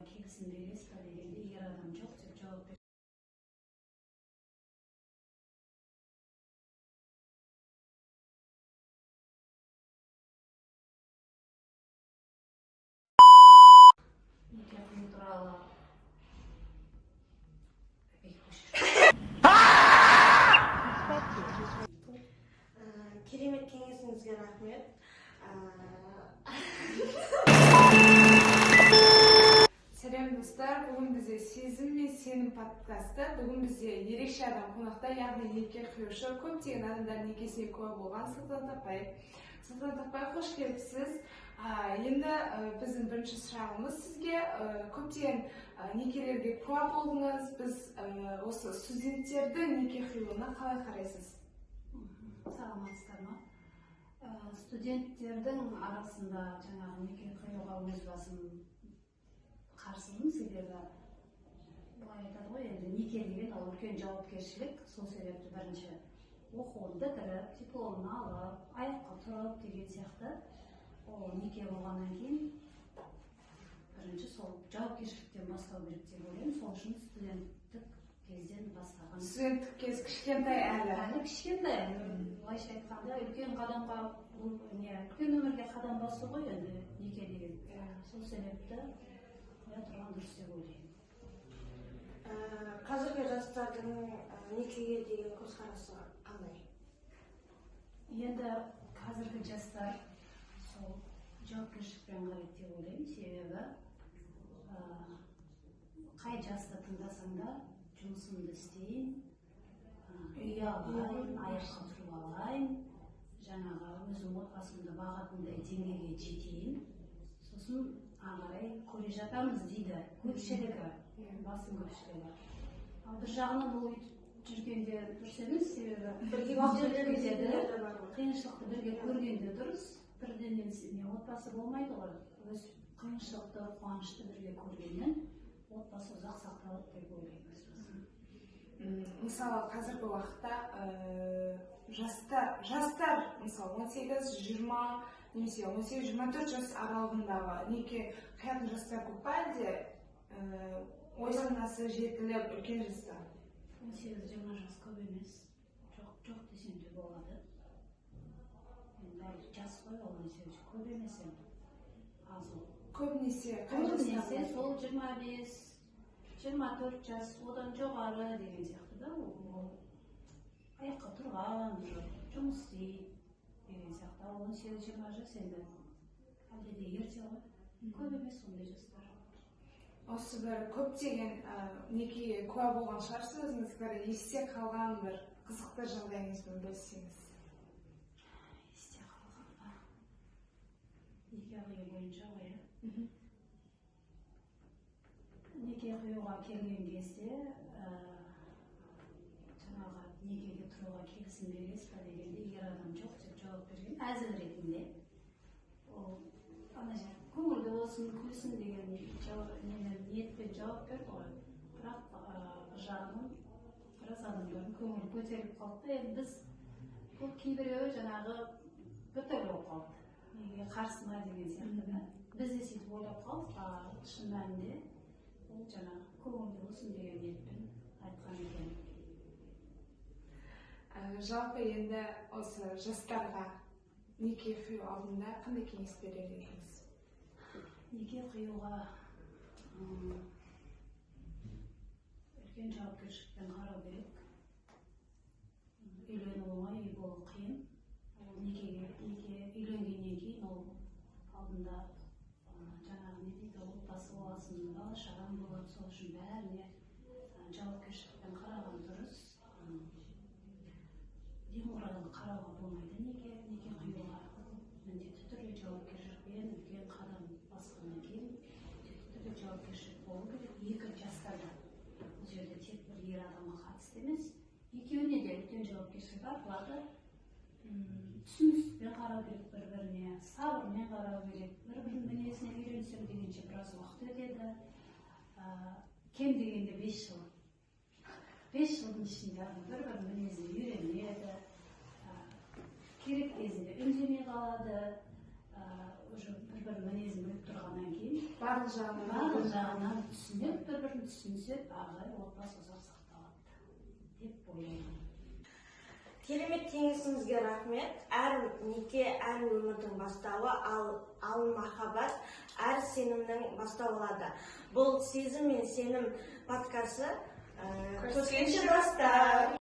Келісім бересіз ба дегенде, ер адам жоқ деп жауап берді. Неке қию туралы. Ей, қойшы. Керемет кеңесіңізге рахмет. Сәлем, достар! Бүгін бізде «Сезім мен сенім» подкасты. Бүгін бізде ерекше адам қонақта, яғни неке қиюшы, көптеген адамдар некесіне куә болған Сұлтан апай. Сұлтан апай, қош келіпсіз! Енді біздің бірінші сұрағымыз сізге: көптеген некелерге куә болдыңыз. Біз осы студенттердің неке қиюына қалай қарайсыз? Саламатсыздар ма? Студенттердің арасында жаңағы неке қиюға өз басым қарсымын, себебі былай айтады ғой, енді неке деген ол үлкен жауапкершілік. Сол себепті бірінші оқуын бітіріп, дипломын алып, аяққа тұрып деген сияқты, ол неке болғаннан кейін бірінші сол жауапкершіліктен бастау керек деп ойлаймын. Сол үшін студенттік кезден бастаған. Студенттік кез кішкентай әлі. Әлі кішкентай, былайша айтқанда, үлкен қадамға, бұл не, үлкен өмірге қадам басу ғой енді неке деген. Сол себепті қоя тұрған дұрыс деп ойлаймын. Қазіргі жастардың некеге деген көзқарасы қандай? Енді қазіргі жастар сол жауапкершілікпен қарайды деп ойлаймын, себебі қай жасты тыңдасаң да, жұмысымды істейін, үй алайын, аяққа тұрып алайын, жаңағы өзім отбасымды бағатындай деңгейге жетейін, сосын ары қарай көре жатамыз дейді көпшілігі, басым көпшілігі. Ал бір жағынан ол өйтіп жүргенде дұрыс емес, себебі Бірге уақыт көтерген өтіп кетеді. де бар ғой. Қиыншылықты бірге көрген де дұрыс. Бірден не, отбасы болмайды ғой. Өз қиыншылықты, қуанышты бірге көргеннен отбасы ұзақ сақталады деп ойлаймын өз басым. Мысалы, қазіргі уақытта жастар, мысалы, 18-20 немесе 18-24 жас аралығындағы неке қиятын жастар көп па, әлде ой санасы жетіліп үлкен жастар? 18-20 жас көп емес, жоқ, жоқ десем де болады. Енді әлі жас қой ол, 18 көп емес енді, аз ол. Көбінесе қай Көбінесе жастар? сол 25, 24 жас, одан жоғары деген сияқты да. Ол аяққа тұрған, уже жұмыс істейді деген сияқты. Ал 18-20 жас енді әлде де ерте ғой, көп емес ондай жастар. Осы бір көптеген некеге куә болған шығарсыз өзіңіз, бір есте қалған бір қызықты жағдайыңызбен бөліссеңіз. Есте қалған ба? Неке қию бойынша ғой, иә? Неке қиюға келген кезде, жаңағы некеге тұруға келісім бересіз ба дегенде, ер адам жоқ деп жауап берген әзіл ретінде. Ол ана жер көңілді болсын, күлсін деген немен, ниетпен жауап берді ғой. Бірақ бір жағынан біраз адамдардың көңілі көтеріліп қалды да. Енді біз бұл кейбіреуі жаңағы біртүрлі болып қалды, неге қарсы ма деген сияқты да. Біз де сөйтіп ойлап қалдық, а шын мәнінде ол жаңағы көңілді болсын деген ниетпен айтқан екен. Жалпы енді осы жастарға неке қию алдында қандай кеңес берер едіңіз? Неке қиюға үлкен жауапкершілікпен қарау керек. Үйлену оңай, үй болу қиын. Ол некеге, неке үйленгеннен кейін ол алдында жаңағы не дейді, отбасы боласың, бала шағаң болады. Сол үшін бәріне жауапкершілікпен қараған дұрыс. Немқұрайлы қарауға болмайды неке қиюға. Міндетті түрде жауапкершілікпен үлкен қадам басқаннан кейін міндетті түрде жауапкершілік болу керек екі жастарда. Бұл жерде тек бір ер адамға қатысты емес, екеуіне де үлкен жауапкершілік артылады. Түсіністікпен қарау керек бір біріне, сабырмен қарау керек. Бір бірінің мінезіне үйренсем дегенше біраз уақыт өтеді. Кем дегенде 5 жыл. 5 жылдың ішінде адам бір бірінің мінезіне үйренеді. Керек кезінде үндемей қалады. Уже бір бірінің мінезін біліп тұрғаннан кейін. Барлық жағынан. Барлық жағынан түсініп, бір бірін түсінсе, ары қарай отбасы ұзақ сақталады деп ойлаймын. Керемет кеңесіңізге рахмет. Әр неке әр өмірдің бастауы, ал махаббат әр сенімнің бастауы болады. Бұл «Сезім мен сенім» подкасты. Көріскенше, Көріскенше, достар!